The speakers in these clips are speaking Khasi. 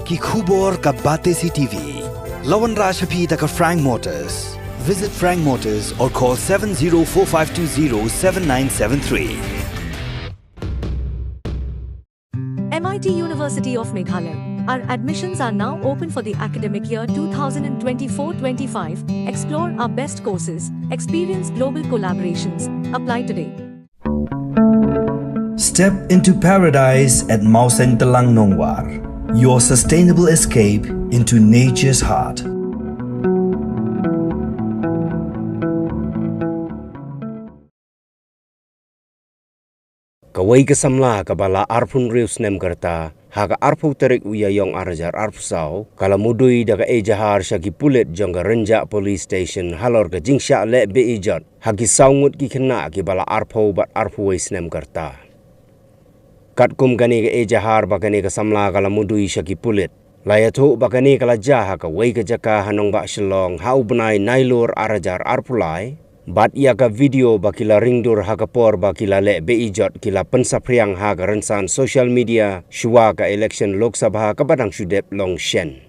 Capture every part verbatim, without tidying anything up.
Ki khubor ka Batesi T V. La wanrah sha phi da ka Frank Motors. Visit Frank Motors or call seven zero four five two zero seven nine seven three. M I T University of Meghalaya. Our admissions are now open for the academic year two thousand twenty-four twenty-five. Explore our best courses, experience global collaborations. Apply today. Step into paradise at Mawsynram Nongwar. Your sustainable escape into nature's heart. Kawei ka samla kaba la arphew hynriew snem ka rta, ha ka arphew tarik u Ïaïong ar hajar arphew saw, ka la mudui da ka ejahar sha ki pulit jong ka Rynjah Police Station halor ka jingshah leh beh-ijot ha ki saw ngut ki khynnah kiba la arphew bad arphew wei snem ka rta. Katkum kane ka ejahar ba kane ka samla ka la mudui sha ki pulit, la ïathuh ba kane ka la jia ha kawei ka jaka ha nongbah Shillong ha u bnai Nailur ar hajar arphew lai, bad ïa ka video ba ki la ring dur ha ka por ba ki la leh beh-ijot ki la pynsaphriang ha ka rynsan social media shuwa ka election Lok Sabha kaba dang shu dep long shen.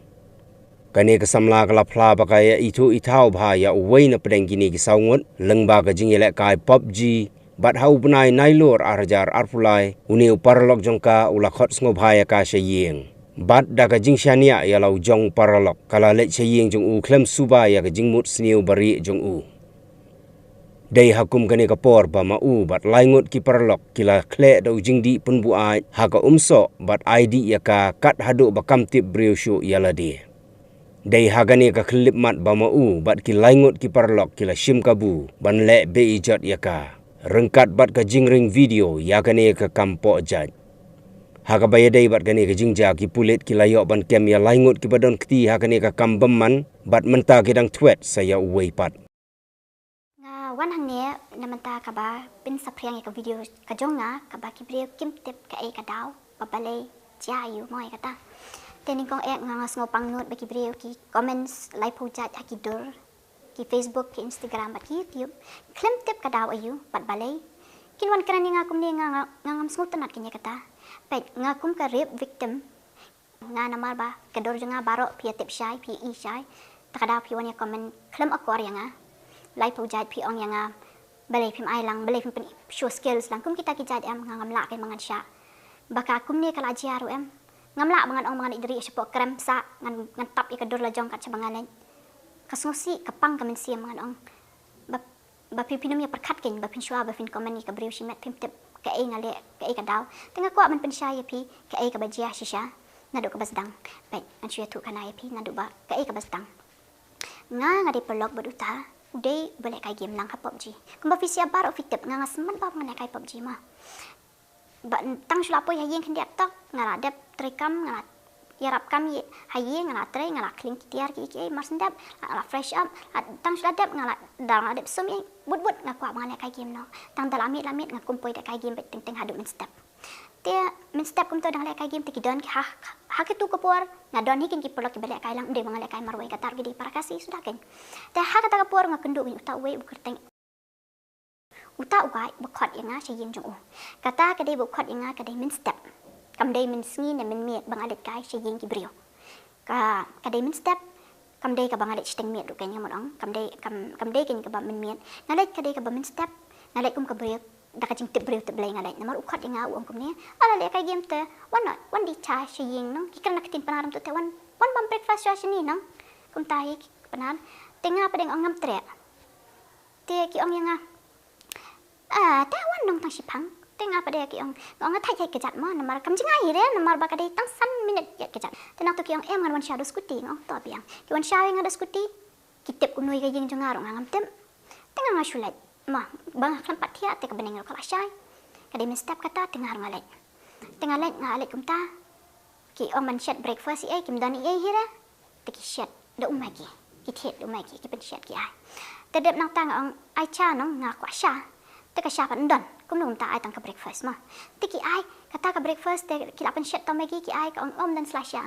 Kane ka samla ka la phla ba ka ïa ithuh ithaw bha ïa uwei na pdeng kine ki saw ngut lyngba ka jingïalehkai PUBG, bad ha u bnai Nailur ar hajar arphew lai, une u paralok jong ka u la khot sngewbha ïa ka sha ïing. Bad da ka jingshaniah ïa la u jong u paralok, ka la leit sha ïing jong u khlem suba ïa ka jingmut sniew barieh jong u. Dei ha kum kane ka por ba ma u bad lai ngut ki paralok ki la khleh da u jingdih pynbuaid ha ka umsoh bad ai dih ïa ka kat haduh ba kam tip briew shuh ïa lade. Dei ha kane ka khyllipmat ba ma u bad ki lai ngut ki paralok ki la shim kabu ban leh beh-ijot ïa ka, ryngkat bad ka jingring video ïa kane ka kam poh jait. Ha kaba ïadei bad kane ka jingjia, ki pulit ki la ïoh ban kem ïa lai ngut kiba don kti ha kane ka kam bymman, bad mynta ki dang thwet sa ïa uwei pat. Nga wan hangne na mynta kaba pynsaphriang ïa ka video ka jong nga, kaba ki briew kim tip kaei ka daw ba balei jia ïa u, mo, ïa kata. Te nyngkong eh nga, nga sngewpang nud ba ki briew ki comments laiphew jait ha ki dur, ki Facebook, ki Instagram bad ki YouTube, khlem tip ka daw aïu bad balei. Kin wan kren ïa nga kumne, nga, nga, nga ngam sngewtynnat keiñ ïa kata. Peit, nga kum ka rape victim, nga namar ba ka dur jong nga baroh phi ïa tip shai, phi ïa i shai. Ta ka daw phi wan ïa comment khlem akor ïa nga. Laiphew jait phi ong ïa nga, balei phim ai lang, balei phim pyn show skills lang. Kum kita ki jait em, nga ngam lah keiñ ba ngan shah. Ba ka kumne ka la jia ruh em, ngam lah ba ngan ong ba ngan leit rieh shapoh krem sah, ngan, ngan tap ïa ka dur la jong kat shaba nga leit. Ka sngewsih, ka pang ka mynsiem, ngan ong. Ba, ba phi, phin ym ïa pyrkhat keiñ, ba phin shuwa ba phin comment ïa ka briew shimet, phim tip kaei nga leh, kaei ka daw. Te nga kwah ban pynshai ïa phi kaei kaba jia shisha naduh kaba sdang. Peit, ngan shu ïathuh khana ïa phi naduh ba kaei kaba sdang. Nga, nga dei paralok bad uta u dei uba lehkai game lang ha PUBG. Kumba phi sngap baroh phi tip, nga, nga smat bha ba ngan lehkai PUBG, ma. Ba tang shu la poi ha ïing khyndiat tok, nga la dep trei kam, nga la ïarap kam ïa ha ïing, nga la trei, nga la khling ki tiar ki, ki, mar shen dep, nga la fresh up, la, tang shu la dep, nga la, da nga la dep sum ïa bud bud, nga kwah ba ngan lehkai game noh. Tang da la miet la miet nga kum poi lehkai game beit teng teng haduh mynstep. Te mynstep kumta dang lehkai game te ki don ki ha, ha kito ki por nga don hi keiñ ki paralok kiba lehkai lang, ym dei ba nga lehkai marwei, kata ruh ki dei para Khasi suda keiñ. Te ha kata ka por nga kynduh keiñ uta uwei uba kyrteng, uta uwei uba khot ïa nga sha ïing jong u. Kata ka dei ba u khot ïa nga ka dei mynstep, kam dei mynsngi ne mynmiet ba nga leit kai sha ïing ki briew. Ka, ka dei mynstep, kam dei kaba nga leit shiteng miet ruh keiñ, nga mut ong, kam dei, kam, kam dei keiñ kaba mynmiet. Nga leit ka dei kaba mynstep, nga leit kum ka briew, da ka jingtip briew tip Blei nga leit. Namar u khot ïa nga u ong kumne, la lehkai game te wan noh, wan dih cha sha ïing noh. Ki kren na ka ktien Pnar, ym tu te wan, wan bam breakfast sha shane noh. Kumta hi ki Pnar. Te nga pat nga ong ngam treh. Te ki ong ïa nga, ah, te wan noh tang shiphang. Te nga pat ki ong, nga ong nga thait ïa ka jait mo, namar kam jngai hi re, namar ba ka dei tang san minit ïa ka jait. Te nangta ki ong em ngan wan sha da u scooty, nga ong to biang. Ki wan sha ïa nga da u scooty. Ki tip kumno ïa ka ïing jong nga ruh nga ngam tip. Te nga, nga shu leit, ma, ba nga khlem pat thiah te ka bneng ruh ka la shai. Ka dei mynstep kata, te nga ruh nga leit. Te nga leit, nga leit kumta. Ki ong ban shet breakfast ïa ei, kim don ïa ei hi re. Te ki shet da u Maggi, ki thied da u Maggi, ki pynshet ki ai. Te dep nangta nga ong ai cha noh, nga kwah sha. Te ka sha pat ym don, kumno kumta ai tang ka breakfast mo. Te ki ai kata ka breakfast, te ki la pynshet tang Maggi ki ai, ka ong ym don sla sha.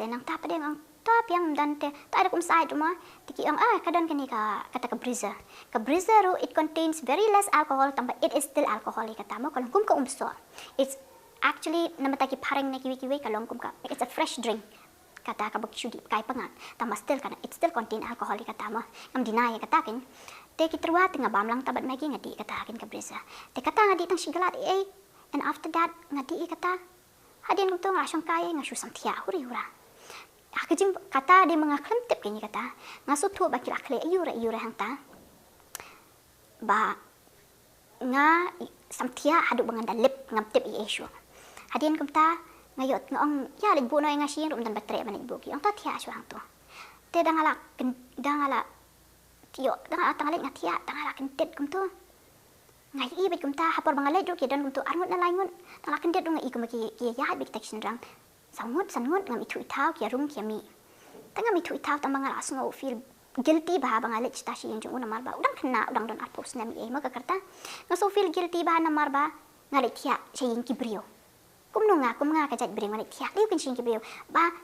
Te nangta pat nga ong to biang ym don te, to ai da ka umsyed ruh mo. Te ki ong ah ka don kane ka, kata ka breezer. Ka breezer ruh it contains very less alcohol, tangba it is still alcohol ïa kata mo, ka long kum ka umsoh. It's actually, namar ta ki phareng ne kiwei kiwei, ka long kum ka, it's a fresh drink. Kata kaba ki shu dih kai pyngngad. Tangba still ka, it still contain alcohol ïa kata mo. Ngam deny ïa kata kein. Te ki tyrwa te nga bam lang ta bad Maggi, nga dih kata ha kein ka breezer. Te kata nga dih tang shi glad ei. And after that nga dih ïa kata. Hadien kumto nga la shong kai, nga shu samthiah huri hura. Ha ka jing kata dei ma nga khlem tip kein ïa kata. Nga sngewthuh ba ki la khleh aiu re aiu re hangta. Ba nga samthiah haduh ba ngan da lip, ngam tip ei ei shuh. Hadien kumta nga ïoh, nga ong ïa leit buh noh ïa nga sha ïing ruh, ym don ba treh ban leit buh. Ki ong to thiah shuwa hangto. Te da nga la kyn-, da nga la ïoh, da nga la tang leit nga thiah, da nga la kyndit kumto. Nga ïohi beit kumta ha por ba nga leit ruh ki don kumto ar ngut ne lai ngut. Da nga la kyndit ruh nga i kumba ki, ki ïaid beit kita ki shynrang. Saw ngut, san ngut, ngam ithuh ithaw, ki ïarung ki ïamih. Te ngam ithuh ithaw tangba nga la sngew feel guilty bha ba nga leit shata sha ïing jong u namar ba u dang khynnah, u dang don arphew snem ei ei mo ka kyrta. Nga sngew feel guilty bha namar ba nga leit thiah sha ïing ki briew. Kumno nga, kum nga ka jait briew nga leit thiah, leit kein sha ïing ki briew. Ba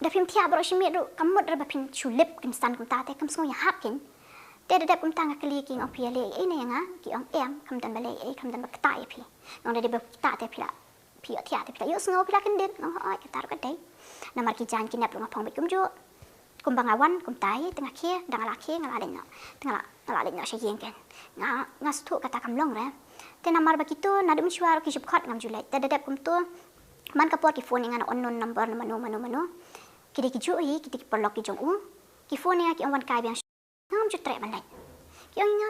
da phim thiah baroh shi miet ruh kam mut re ba phin shu lip kynsan kumta te kam sngew ïahap kein. Te da dep kumta nga kylli ki, nga ong phi ïaleh ei ei ne ïa nga, ki ong em, kam don ba leh ei ei, kam don ba ktah ïa phi. Nga ong da dei ba ktah te phi la, phi ïoh thiah te phi la ïohsngew, phi la kyndit. Nga ong hooid, kata ruh ka dei. Namar ki jaiñ ki nep ruh nga phong beit kumjuh. Kumba nga wan kumta ei ei te nga khie, da nga la khie nga la leit noh. Te nga la, nga la leit noh sha ïing kein. Nga, nga sngewthuh kata kam long re. Te namar ba kito naduh mynshuwa ruh ki shu khot ngam ju leit. Te da dep kumto man ka por ki phone ïa nga na unknown number na mano mano mano. Ki dei ki juh hi, ki dei ki paralok ki jong u. Ki phone ïa nga ki ong wan kai biang. Ngam ju treh ban leit. Ki ong ïa nga,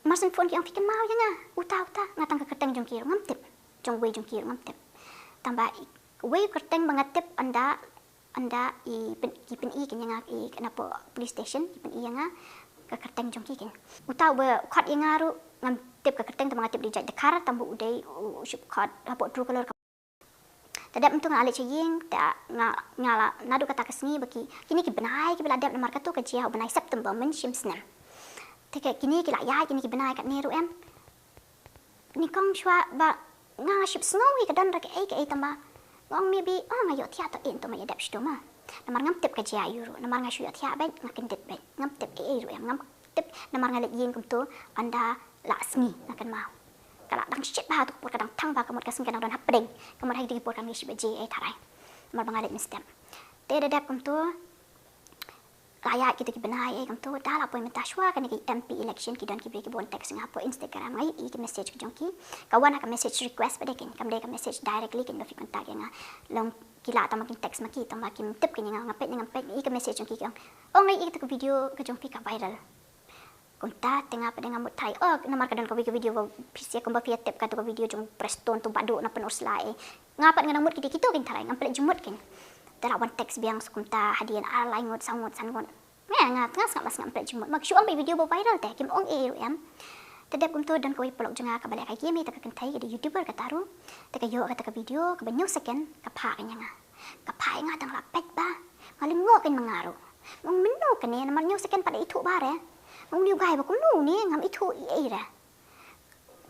mar shen phone ki ong phi kynmaw ïa nga, uta uta, nga tang ka kyrteng jong ki ruh ngam tip. Jong uwei jong ki ruh ngam tip. Tangba i, uwei u kyrteng ba nga tip ynda, ynda i pyn-, ki pyni kein ïa nga i napoh police station, ki pyni ïa nga ka kyrteng jong ki kein. Uta uba khot ïa nga ruh ngam tip ka kyrteng, tangba nga tip dei jait dkhar, tangba u dei u, u shu khot hapoh Truecaller. Te dep mynta nga la leit sha ïing, te nga, nga la naduh kata ka sngi ba ki, kine ki bnai kiba la dep namar kato ka jia ha u bnai September mynshem snem. Te ki, kine ki la ïaid, kine ki bnai katne ruh em. Nyngkong shuwa ba nga, nga shym sngew hi ka don re kaei kaei tangba nga ong maybe, oh, nga ïoh thiah to, eh, to ma ïa dep shitom ma. Namar ngam tip ka jia aiu ruh, namar nga shu ïoh thiah beit, nga kyndit beit, ngam tip ei ei ruh em, ngam tip namar nga leit ïing kumto ynda la sngi, nga kynmaw. Ka la dang shit bha tu ka por, ka dang thang bha, ka mut ka sngi ka dang don hapdeng. Ka mut ha kito ki por kan ngi shi baje ei tharai. Namar ba nga leit mynstep. Te da dep kumto, la ïaid kito ki bnai ei kumto, da la poi mynta shuwa kane ka M P election ki don ki briew kiba wan text ïa nga hapoh Instagram, nga ïohi ki message ka jong ki. Ka wan ha ka message request pat de kein, kam dei ka message directly kein ba phi contact ïa nga. Long ki lah tang ba kin text ma ki, tang ba kim tip kein ïa nga, nga peit ne ngam peit, nga ïohi ka message jong ki, ki ong, oh, nga ïohi kata ka video ka jong phi ka viral. Kumta te nga pat de nga mut tharai, oh, namar ka don kawei ka video ba phi sngewthuh kumba phi ïa tip, kato ka video jong Prestone, uto uba duh na Pynursla ei. Nga pat nga nang mut ki dei kito kein tharai, ngam pynleit jingmut kein. Te la wan text biang sha kumta hadien ar lai ngut, saw ngut, san ngut. Nga, nga, nga sngap ba sngap, ngam pynleit jingmut. Ma ki shu ong ba i video ba viral te, kim ong ei ei ruh em. Te dep kumto don kawei paralok jong nga kaba lehkai game ïa kata ka kynthei, ka dei YouTuber kata ruh. Te ka ïoh kata ka video kaba hynñiew second, ka phah kein ïa nga. Ka phah ïa nga te nga la peit bha. Nga lyngngoh kein ma nga ruh. Nga ong mynno kane, namar hynñiew second pat da ithuh bha re. Nga ong une u guy ba kumno une, ngam ithuh ei ei re.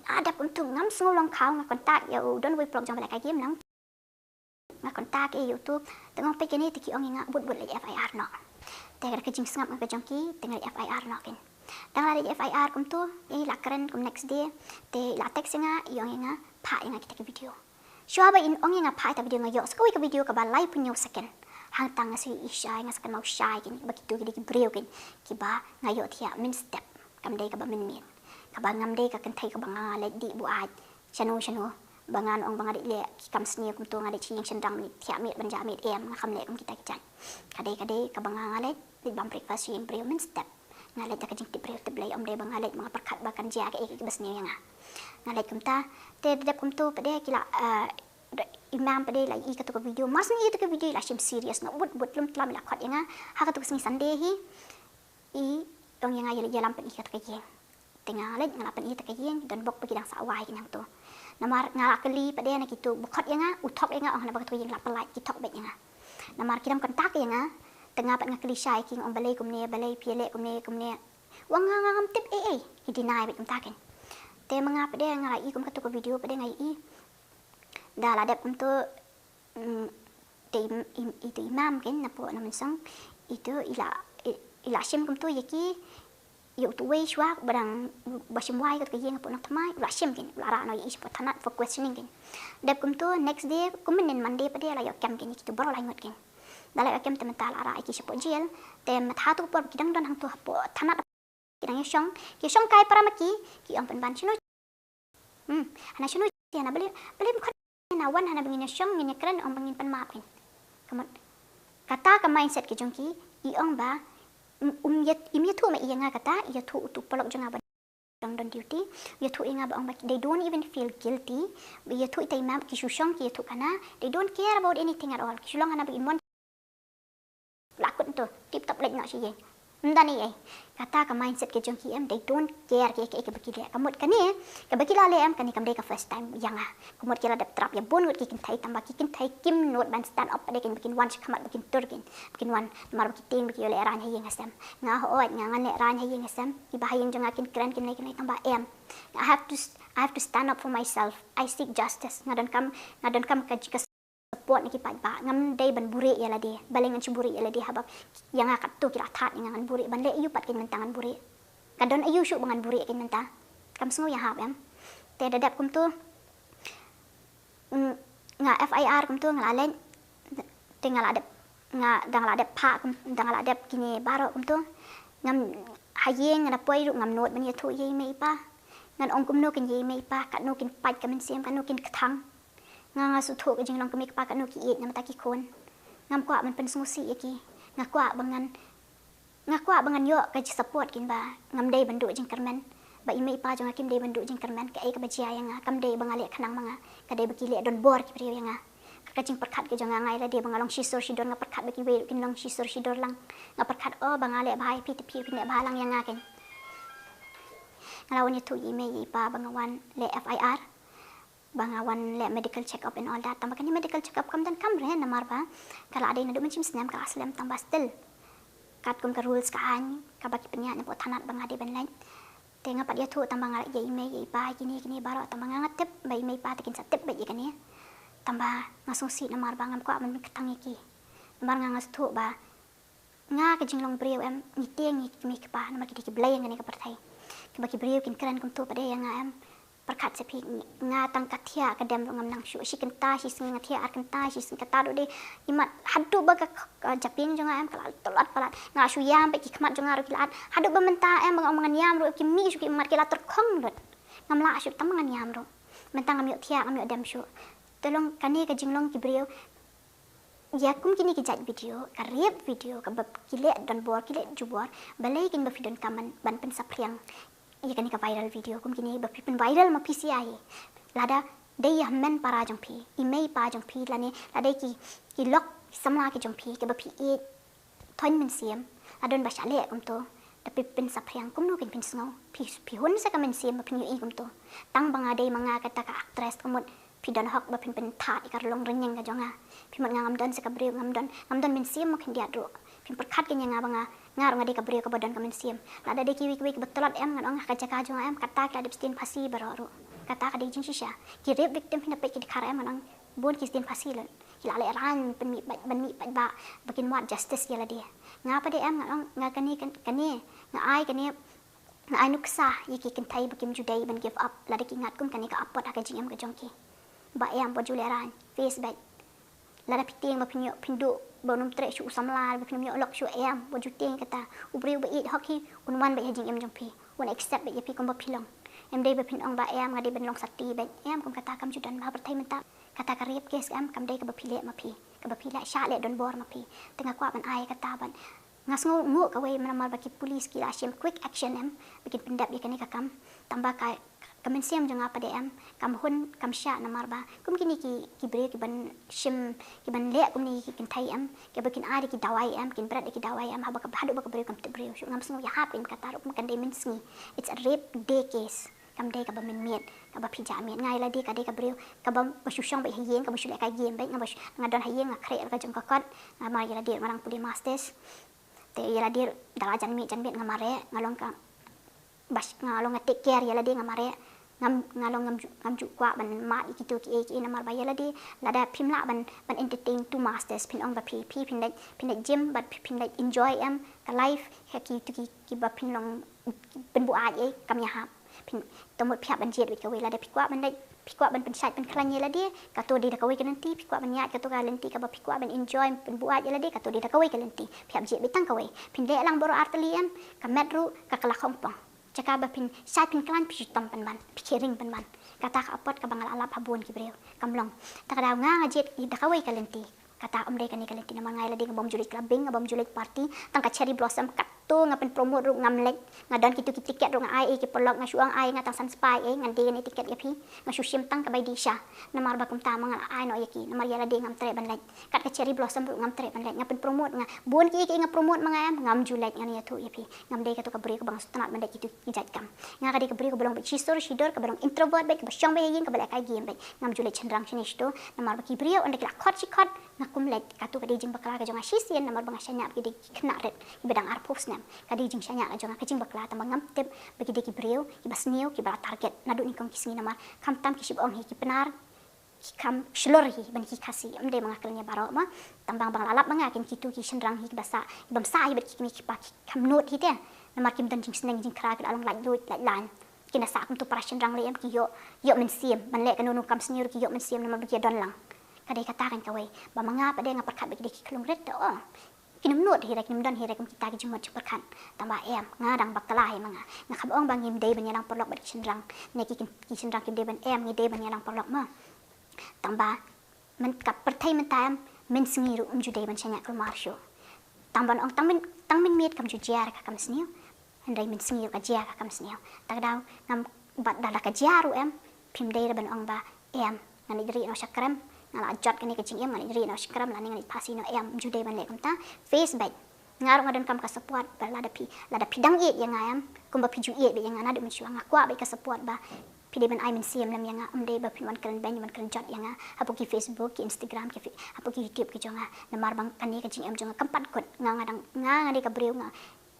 Ah, dep kumto ngam sngew long khaw, nga contact ïa u, don uwei u paralok jong ba lehkai game lang. Nga contact ïa u tu, te nga ong peit kane, te ki ong ïa nga bud bud leit F I R noh. Te ka da ka jingsngap nga ka jong ki, te nga leit F I R noh kein. Da nga la leit F I R kumto, i la kren kum next day, te i la text ïa nga, i ong ïa nga, phah ïa nga kita ki video. Shuwa ba in ong ïa nga phah ita video, nga ïoh sa kawei ka video kaba laiphew hynñiew second. Hangta nga sa ïohi shai, nga sa kynmaw shai kein ba kito ki dei ki briew kein kiba nga ïoh thiah mynstep, kam dei kaba mynmiet. Kaba ngam dei ka kynthei kaba nga leit dih buaid shano shano, ba ngan ong ba nga dei leh ki kam sniew kumto, nga dei sha ïing shynrang ban thiah miet ban jah miet, em, nga kham leh kum kita ki jait. Ka dei, ka dei kaba nga, nga leit, leit bam breakfast sha ïing briew mynstep. Nga leit da ka jingtip briew tip Blei, ym dei ba nga leit ba nga pyrkhat ba kan jia kaei kaei kaba sniew ïa nga. Nga leit kumta, te da dep kumto pat de ki la, eh, i mam pat de la ïohi kato ka video. Mar shu ïohi kato ka video i la shim serious noh bud bud, lum tlam i la khot ïa nga ha kato ka sngi Sunday hi. I ong ïa nga ïa, ïalam pyni kato ka ïing. Te nga leit nga la pyni kato ka ïing, don bok ba ki dang sa wai kein hangto. Namar nga la kylli pat de na kito ba khot ïa nga, u thok ïa nga, ong hana ba kato ka ïing la pynlait, ki thok beit ïa nga. Namar ki dang contact ïa nga, te nga pat nga kylli shai ïa ki, nga ong balei kumne, balei phi ïaleh kumne kumne. Wa nga, nga ngam tip ei ei, ki deny beit kumta kein. Te ma nga pat de nga la ïohi kum kato ka video pat de nga ïohi. Da la dep kumto, mm, te i, i, itu i mam kein napoh na mynsong, itu i la, i, i la shim kumto ïa ki, ïa utu uwei shuwa ba dang ba shim wai ka ïing hapoh Nongthymmai, u la shim kein, u la rah noh ïa i shapoh thanat for questioning kein. Dep kumtu, next day, kumne Monday pat de la ïoh kem kein ïa kitu baroh lai ngut kein. Da la ïoh kem te mynta la rah ïa ki shapoh jail, te mynta ha tu ka por ki dang don hangtu hapoh thanat ki dang ïa shong, ki shong kai para ma ki, ki ong pynban shano. Hmm, hana shano, hana beli, beli mkhot na wan hana ba ngin ïa shong, ngin ïa kren, ong ba ngin pan map kein. Ka mut, kata ka mindset ka jong ki, i ong ba, um, um ïa, im ïathuh ma i ïa nga kata, i ïathuh utu paralok jong nga ba dang don duty, i ïathuh ïa nga ba ong ba they don't even feel guilty, i ïathuh ita i map ki shu shong, ki ïathuh kana, they don't care about anything at all. Ki shu long hana ba in mon la kut tu, tip top lek noh shi ïeng. Ym don ei ei. Kata ka mindset ka jong ki em, they don't care ki, ki, ki ba ki leh. Ka mut kane, ka ba ki la leh em, kane kam dei ka first time ïa nga. Ka mut ki la dep trap ïa bun ngut ki kynthei, tang ba ki kynthei kim nud ban stand up pat de kein ba kin wan sha khmat ba kin tur kein. Ba kin wan, namar ba ki tieng ba ki ïoh lehraiñ ha ïing ha sem. Nga hooid nga ngan lehraiñ ha ïing ha sem. Ki ba ha ïing jong nga kin kren kin leh kin leh tang ba em. I have to s-, I have to stand up for myself. I seek justice. Nga donkam, nga donkam ka, ka support na ki paidbah. Ngam dei ban buhrieh ïa lade. Balei ngan shu buhrieh ïa lade haba ïa nga katto ki la thad ïa nga ngan buhrieh. Ban leh aïu pat kein mynta ngan buhrieh. Ka don aïu shuh ba ngan buhrieh kein mynta. Kam sngew ïahap em. Te da dep kumtu, mm, nga F I R kumtu nga la leit. Te nga la dep, nga dang la dep phah kum, dang la dep kine baroh kumtu. Ngam ha ïing nga da poi ruh ngam nud ban ïathuh ïa i mei i pa. Ngan ong kumno kin ïa i mei i pa, katno kin pait ka mynsiem, katno kin kthang. Nga nga sngewthuh ka jinglong ka mei ka pa katno ki ïeit na bynta ki khun. Ngam kwah ban pynsngewsih ïa ki. Nga kwah ba ngan, nga kwah ba ngan ïoh ka ji support kin ba ngam dei ban duh jingkyrmen. Ba i mei i pa jong nga kim dei ban duh jingkyrmen. Kaei kaba jia ïa nga kam dei ba nga leh khnang ma nga. Ka dei ba ki leh donbor ki briew ïa nga. Ka jingpyrkhat ka jong nga, nga ïa lade ba nga long shisur shidor, nga pyrkhat ba kiwei ruh kin long shisur shidor lang. Nga pyrkhat, oh, ba nga leh bha ïa phi te phi phin leh bha lang ïa nga kein. Nga la wan ïathuh ïa i mei ïa i pa ba nga wan leh F I R. Ba nga wan leh medical check up and all that. Tang ba kane medical check up kam donkam re namar ba ka la dei naduh mynshem snem ka la slem tang ba still. Katkum ka rules ka aiñ, kaba ki pynïaid napoh thanat ba nga dei ban leit. Te nga pat ïathuh tang ba nga la ïa i mei ïa i pa kine kine baroh tang ba nga nga tip ba i mei i pa te kin sa tip beit ïa kane. Tang ba nga sngewsih namar ba ngam kwah ban kthang ïa ki. Namar nga nga sngewthuh ba nga ka jinglong briew em, ngi tieng ïa ki kmie ki kpa namar ki dei ki blei ïa kane ka pyrthei. Kiba ki briew kin kren kumto pat de ïa nga em. Pyrkhat sa phi, nga tang ka thiah ka dem ruh ngam nang shuh, shi kynta shi sngi nga thiah, ar kynta shi sngi, kata ruh de imat haduh ba ka, ka japieng jong nga em ka la tlot palat, nga shu ïam bad ki khmat jong nga ruh ki la at, haduh ba mynta em ba nga ong ba ngan ïam ruh ki mih shuh ki mat ki la tyrkhong lut. Ngam lah shuh tang ba ngan ïam ruh. Mynta ngam ïoh thiah ngam ïoh dem shuh. Te long kane ka jinglong ki briew. Ïa kum kine ki jait video, ka rape video, kaba ki leh donbor, ki leh jubor, balei kin ba phi donkam ban, ban pynsaphriang ïa kane ka viral video, kum kine ba phi pyn viral ma phi sha hi. Lada dei ïa hynmen para jong phi, i mei i pa jong phi, lane lada ki, ki lok, ki samla ki jong phi, kaba phi ïeit thoiñ mynsiem, la don ba shah leh kumto, da phi pynsaphriang kumno kin phin sngew, phi, phi hun sa ka mynsiem ba phin ïohi kumto. Tang ba nga dei ma nga kata ka actress ka mut phi don hok ba phin pynthad ïa ka long rynïeng ka jong nga. Phi mut nga ngam don sa ka briew, ngam don, ngam don mynsiem mo khyndiat ruh. Phin pyrkhat kein ïa nga ba nga, nga ruh nga dei ka briew kaba don ka mynsiem. Lada dei kiwei kiwei kiba tlot em ngan ong ha ka jaka jong nga em kata ki la dep sdien phasi baroh ruh. Kata ka dei jingshisha. Ki rape victim phin da peit ki dkhar em ngan ong bun ki sdien phasi lut. Ki la lehraiñ pynmih bad, ban mih bad ba, ba kin wad justice ïa lade. Nga pat de em ngan ong nga kane, kan-, kane, nga ai kane, nga ai nuksa ïa ki kynthei ba kim ju dei ban give up lada ki ngat kum kane ka apot ha ka jingim ka jong ki. Ba em wat ju lehraiñ, face bad. Lada phi tieng ba phin ïoh, phin duh ba un ym treh shuh u samla, ba phin ym ïoh lok shuh em, wat ju tieng kata. U briew ba ïeit hok hi un wan bad ha jingim jong phi, un accept bad ïa phi kumba phi long. Em dei ba phin ong ba em nga dei ban long sati bad em kum kata kam ju don ha pyrthei mynta. Kata ka rape case em kam dei kaba phi leh ma phi, kaba phi leh shah leh donbor ma phi. Te nga kwah ban ai kata ban, nga sngew nguh kawei namar ba ki police ki la shim quick action em ba kin pyndep ïa kane ka kam. Tang ba ka, ka mynsiem jong nga pat de em kam hun kam shah namar ba kum kine ki, ki briew ki ban shim, ki ban leh kumne ki kynthei em, kiba kin ai da ki dawai em, kin bret da ki dawai em, haba ka, haduh ba ka briew kam tip briew shuh. Ngam sngew ïahap kein ba kata ruh kum kan dei mynsngi. It's a rape day case. Kam dei kaba mynmiet, kaba phi jah miet. Nga ïa lade ka dei ka briew kaba, ba shu shong beit ha ïing, kaba shu lehkai game beit, nga ba shu, nga don ha ïing nga khreh la ka jong ka kot, nga mar ïa lade nga dang pule masters. Te ïa lade da la jan miet jan miet nga mareh, nga long ka, ba sh-, nga long nga take care ïa lade nga mareh. Ngam, nga long ngam ju, ngam ju kwah ban mad ïa kito kiei kiei namar ba ïa lade lada phim lah ban, ban entertain two masters phin ong ba phi, phi phin leit, phin leit gym bad phi phin leit enjoy em ka life ha kito ki, kiba phin long pynbuaid ei kam ïahap. Phin, to mut phi hap ban jied bad kawei, lada phi kwah ban leit, phi kwah ban pynshait pynkhlaiñ ïa lade, kato dei da kawei ka lynti. Phi kwah ban ïaid kato ka lynti kaba phi kwah ban enjoy pynbuaid ïa lade, kato dei da kawei ka lynti. Phi hap jied beit tang kawei. Phin leh lang baroh ar tylli em, ka met ruh ka kylla khongpong. Jaka ba phin shait pynkhlaiñ, phi shitom pynban, phi kyrhing pynban. Kata ka apot kaba nga la lap ha bun ki briew. Kam long. Ta ka daw nga, nga jied da kawei ka lynti. Kata ym dei kane ka lynti namar nga ïa lade nga bym ju leit clubbing, nga bym ju leit party, tang ka cherry blossom katto nga pynpromote ruh ngam leit. Nga don kito ki tiket ruh nga ai ei ki paralok, nga shu ong ai nga tang san spah ei, ngan die kane tiket ïa phi. Nga shu shim tang ka bai die sha. Namar ba kumta ma nga la ai noh ïa ki, namar ïa lade ngam treh ban leit. Kat ka cherry blossom ruh ngam treh ban leit. Nga pynpromote, nga bun ki ei ki ei nga promote ma nga em, ngam ju leit, ngan ïathuh ïa phi. Ngam dei kato ka briew kaba nga sngewtynnat ban leit kito ki jait kam. Nga ka dei ka briew kaba long beit shisur shidor, kaba long introvert beit, kaba shong beit ha ïing, kaba leh kai game beit. Ngam ju leit shynrang shane shito, namar ba ki briew ynda ki la khot shi khot, nga kum leit. Kato ka dei jingbakla ka jong nga shisien, namar ba nga shaniah ba ki dei ki khynnah rit kiba dang arphew snem. Ka dei jingshaniah ka jong nga ka jingbakla, tangba ngam tip ba ki dei ki briew kiba sniew, kiba la target naduh nyngkong ki sngi, namar khamtam ki shym ong hi ki Pnar, ki kham shlur hi ban ki Khasi. Ym dei ma nga kren ïa baroh ma, tang ba nga la lap ma nga, kin kito ki shynrang hi kiba sah, ki bym sah hi bad ki kmie ki kpa, ki kham nud hi te. Namar kim don jingsneng jingkhraw, ki la long laitluid laitlaiñ. Kin da sah kumto para shynrang lei em, ki ïoh, ïoh mynsiem ban leh kano kano kam sniew ruh, ki ïoh mynsiem namar ba ki ïa don lang. Ka dei kata kan kawei. Ba ma nga pat de nga pyrkhat ba ki dei ki khlung rit te, oh. Kin ym nud hi re, kin ym don hi re kum kita ki jingmut jingpyrkhat. Tang ba em, nga dang bakla hi ma nga. Nga kham ong ba ngim dei ban ïalang paralok bad ki shynrang, ne ki, ki shynrang kim dei ban em, ngi dei ban ïalang paralok ma. Tang ba myn, ka pyrthei mynta em, mynsngi ruh ym ju dei ban shaniah kulmar shuh. Tang ban ong tang myn, tang mynmiet kam ju jia re ka kam sniew, hynrei mynsngi ruh ka jia ka kam sniew. Ta ka daw ngam, bad lada ka jia ruh em, phim dei re ban ong ba em, ngan ïeit rieh noh sha krem, nga la jot kane ka jingim, ngan ïeit rieh noh sha krem, lane ngan ïeit phasi noh, em, ym ju dei ban leh kumta. Face beit. Nga ruh nga donkam ka support, ba lada phi, lada phi dang ïeit ïa nga em, kumba phi ju ïeit beit ïa nga naduh mynshuwa, nga kwah beit ka support ba phi dei ban ai mynsiem lem ïa nga, ym dei ba phin wan kren beiñ, wan kren jot ïa nga hapoh ki Facebook, ki Instagram, ki Fe-, hapoh ki YouTube ki jong nga. Namar ba kane ka jingim jong nga kam pat kut. Nga, nga dang, nga, nga dei ka briew, nga,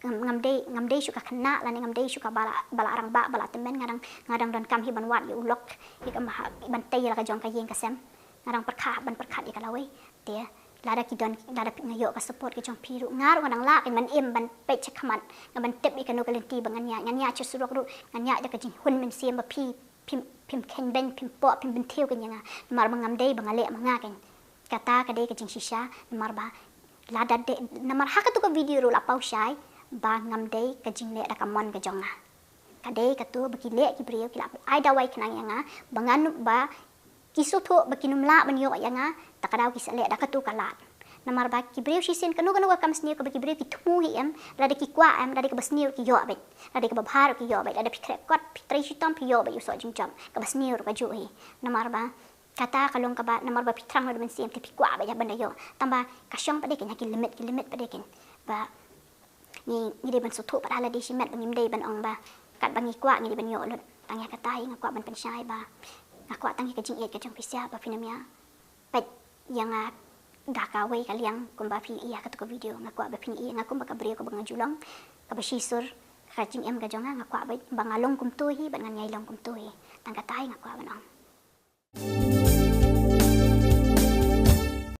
ngam, ngam dei, ngam dei shuh ka khynnah, lane ngam dei shuh ka ba la, ba la rangbah, ba la tymmen, nga dang, nga dang donkam hi ban wad ïa u lok, hi ka maha, ban tei ïa la ka jong ka ïing ka sem. Nga dang pyrkhat, ban pyrkhat ïa ka lawei. Te lada ki don, lada phi, nga ïoh ka support ka jong phi ruh, nga ruh nga dang lah ban im, ban peit shakhmat, nga ban tip ïa kano ka lynti ba ngan ïaid, ngan ïaid sha surok ruh, ngan ïaid da ka jinghun mynsiem ba phi, phim, phim kheiñ beiñ, phim poh, phim bynthiew kein ïa nga. Namar ba ngam dei ba nga leh ma nga kein. Kata ka dei ka jingshisha, namar ba lada dei, namar ha kato ka video ruh la paw shai ba ngam dei ka jingleh da ka mon ka jong nga. Ka dei kato ba ki leh ki briew, ki la ai dawai khnang ïa nga, ba ngan, ba ki sngewthuh ba kin ym lah ban ïoh ïa nga, ta ka daw ki sa leh da kato ka lad. Namar ba ki briew shisien, kano kano ka kam sniew kaba ki briew ki thmu hi em, lada ki kwah em, lada kaba sniew ki ïoh beit, lada kaba bha ruh ki ïoh beit, lada phi khreh kot, phi trei shitom, phi ïoh beit u soh jingjop, kaba sniew ruh kajuh hi. Namar ba kata ka long kaba, namar ba phi thrang noh da mynsiem te phi kwah beit ban da ïoh. Tang ba ka shong pat de kein ha ki limit, ki limit pat de kein. Ba ngi, ngi dei ban sngewthuh pat ha lade shimet ba ngim dei ban ong ba katba ngi kwah ngi dei ban ïoh lut. Tang ïa kata hi nga kwah ban pynshai ba nga kwah tang ïa ka jingïeit ka jong phi sha ba phin ym ïa peit ïa nga da kawei ka liang kumba phi ïa kato ka video. Nga kwah ba phin ïa nga kumba ka briew kaba nga ju long, kaba shisur, ka jingim ka jong nga, nga kwah ba, ba nga long kumto hi, ba ngan ïai long kumto hi. Tang kata hi nga kwah ban ong.